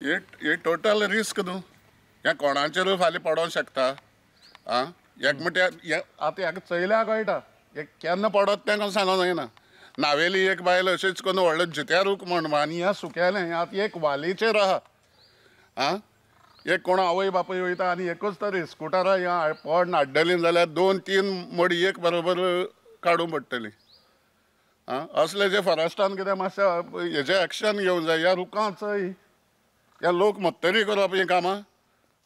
हे total risk न्हू, हें कोणाचेरूय फाल्यां पडोंक शकता. आं, एक म्हणल्यार आतां हेका चयल्या कळटा, हे केन्ना पडत तें सांगूंक जायना. नावेली एक बायल अशेंच करून व्हडलो जित्या रूख म्हण आनी हें सुकेलें, हें आतां एक वालीचेर आहा. आं, एक कोण आवय बापूय वयता आनी एकूच तरी स्कुटरा हें पड हाडटली जाल्यार 2-3 मडी एक बरोबर काडूंक पडटली. आं, असले जे फॉरेस्टान कितें मातशें हेजें एक्शन घेवंक जाय. ह्या रुखां चोय, ह्या लोक मत्तरी करप हीं कामां.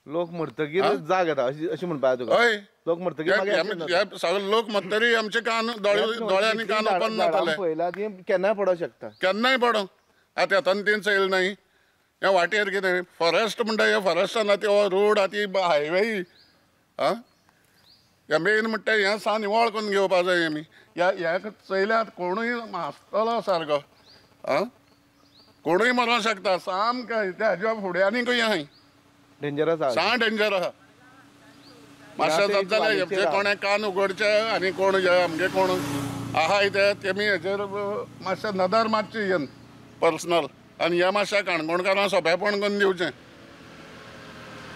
लोक मरतगीर जाग येता अशें म्हणपाक तुका? हय, लोक मरतगीर सगळे लोक मत्तरी आमचे कान दोळ्यांनी कान ओपन जातले. पळयला ती केन्नाय पडोंक शकता, केन्नाय पडों. आतां येतना तीन चयल न्हय ह्या वाटेर कितें फॉरेस्ट म्हणटा, ह्या फॉरेस्टान आतां हो रोड आतां हायवे. आं, ह्या मेन म्हणटा हें सा निवळ करून घेवपा जाय आमी. ह्या ह्या चयल्यात कोणूय आसतलो सारको. आं, कोणूय मरोंक शकता सामकें. त्या हाज्या फुडें आनी खंय आहाय डेंजरस आसा, सा डेंजर आहा. मातशें जाता जाल्यार जे कोणें कान उगडचे आनी कोण आमगे कोण आहाय ते तेमी हेजेर मातशें नदर मारची येवन पर्सनल. आनी ह्या मातशें काणकोणकारांक सोंपेपण करून दिवचें,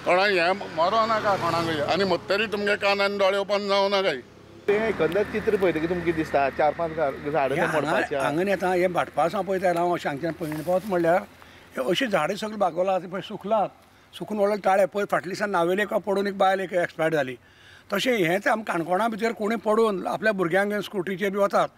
कोणाक हें मरों नाका कोणाकूय. आनी मत्तरी तुमगे कान आनी दोळे ओपन जावं नाकाय. तें एकंदर चित्र पळयतकीर तुमकां कितें दिसता? 4-5 झाडां मोडपाचें हांगा येता हें भाटपासां पळयता हांव अशें हांगच्यान पयलीं पावत म्हणल्यार अशीं झाडां सगळीं बागवलां पळय सुकलात, सुकून व्हडले ताळे पळय. फाटल्या दिसा नावेले एका पडून एक बायल एक एक्सपायर जाली. तशें हेंच आम काणकोणा भितर कोणूय पडून आपल्या भुरग्यांक घेवन स्कुटीचेर बी वतात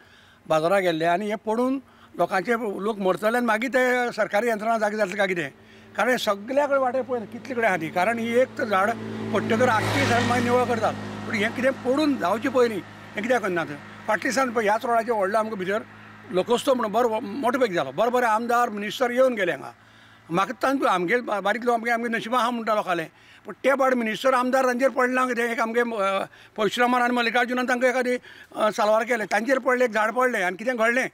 बाजाराक गेल्ले आनी हें पडून लोकांचे लोक मरतले आनी मागीर ते सरकारी यंत्रणा जागे जातली काय कितें. कारण हे सगल्या कडेन वाटेर पळय कितले कडेन आहा ती. कारण ही एक तर झाड पडटकर आख्खी झाड मागीर निवळ करतात, पूण हें कितें पडून जावचें पयलीं हें कित्याक करनात. फाटल्या दिसान पळय ह्याच रोडाचेर व्हडलो आमकां भितर लोकोत्सव म्हणून बरो मोठो पैकी जालो, बरें बरें आमदार मिनिस्टर येवन गेले हांगा. म्हाका तांकां आमगे बारीक लोक आमगे आमगे नशिबां आहा म्हणटा लोकांले, पूण ते पाड मिनिस्टर आमदार तांचेर पडला कितें. एक आमगे परशुरामान आनी मल्लिकार्जुनान तांकां एखादी साल्वार केलें, तांचेर पडलें एक झाड पडलें आनी कितें घडलें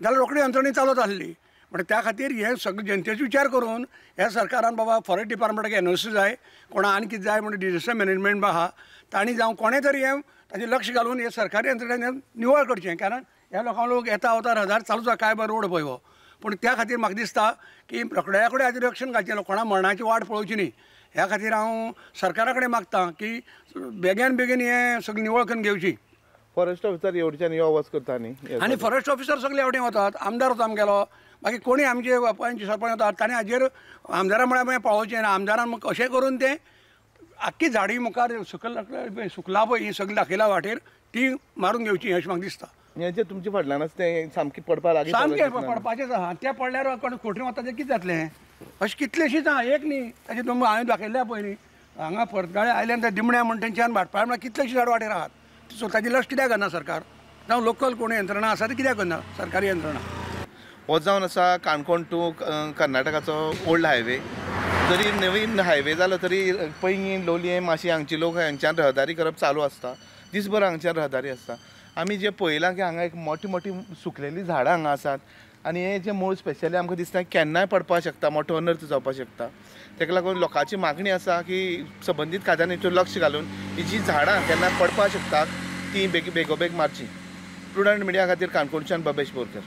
जाल्यार रोखडी यंत्रणी चालत आसली. म्हणटा त्या खातीर हें सगळें जनतेचो विचार करून ह्या सरकारान बाबा फॉरेस्ट डिपार्टमेंटाक एनओसी जाय, कोणा आनी कितें जाय म्हणून डिझास्टर मॅनेजमेंट आहा तांणी जावं कोणें तरी हें ताचें लक्ष घालून हे सरकारी यंत्रणेन निवळ करचें. कारण ह्या लोकांक लोक येता वता हजार चालूच आहा काय बरो रोड पळय हो. पूण त्या खातीर म्हाका दिसता की रोखड्या कडेन हाजेर एक्शन घालचें, कोणा मरणाची वाट पळोवची न्ही. ह्या खातीर हांव सरकारा कडेन मागता की बेगीन बेगीन हें सगळें निवळ करून घेवची. फॉरेस्ट ऑफिसर येवच्यान यो वच करता न्ही, आनी फॉरेस्ट ऑफिसर सगळे हेवटेन वतात, आमदार वता आमगेलो, मागीर कोणी आमचे पंच सरपंच वतात ताणें हाजेर आमदारा म्हळ्यार मागीर पावोवचें ना. आमदारान मग अशें करून तें आख्खी झाडी मुखार सकयल सुकला पळय ही सगळी दाखयला वाटेर ती मारून घेवची अशें म्हाका दिसता. हें तुमच्या फाटल्यान आसा तें सामकें पडपा लागीं, सामकें पडपाचेंच आहा. तें पडल्यार कोण खोटरी वता तें कितें जातलें. अशें कितलेशींच आहा, एक न्ही. ताचें तुमकां हांवें दाखयल्लें पळय न्ही हांगा परतगाळे आयले आनी दिमण्या म्हण तेंच्यान भाटपाळ म्हळ्यार कितलेशीं झाड वाटेर आहात. सो ताचें लक्ष कित्याक घालना सरकार, जावं लोकल कोण यंत्रणा आसा ती कित्याक करना सरकारी यंत्रणा. हो जावन आसा काणकोण टू कर्नाटकाचो ओल्ड हायवे. जरी नवीन हायवे जालो तरी पैंगीण लोलयें माशी हांगचे लोक हांगच्यान रहदारी करप चालू आसता, दीसभर हांगच्यान रहदारी आसता. आमी जें पळयलां की हांगा एक मोठी मोठी सुकलेलीं झाडां हांगा आसात आनी हें जें मूळ स्पेशली आमकां दिसता केन्नाय पडपाक शकता, मोठो अनर्थ जावपाक शकता. ताका लागून लोकांची मागणी आसा की संबंदीत खात्यांनी हितून लक्ष घालून ही जी झाडां केन्ना पडपाक शकतात ती बेगोबेग मारची. प्रुडंट मिडिया खातीर काणकोणच्यान बबेश बोरकर.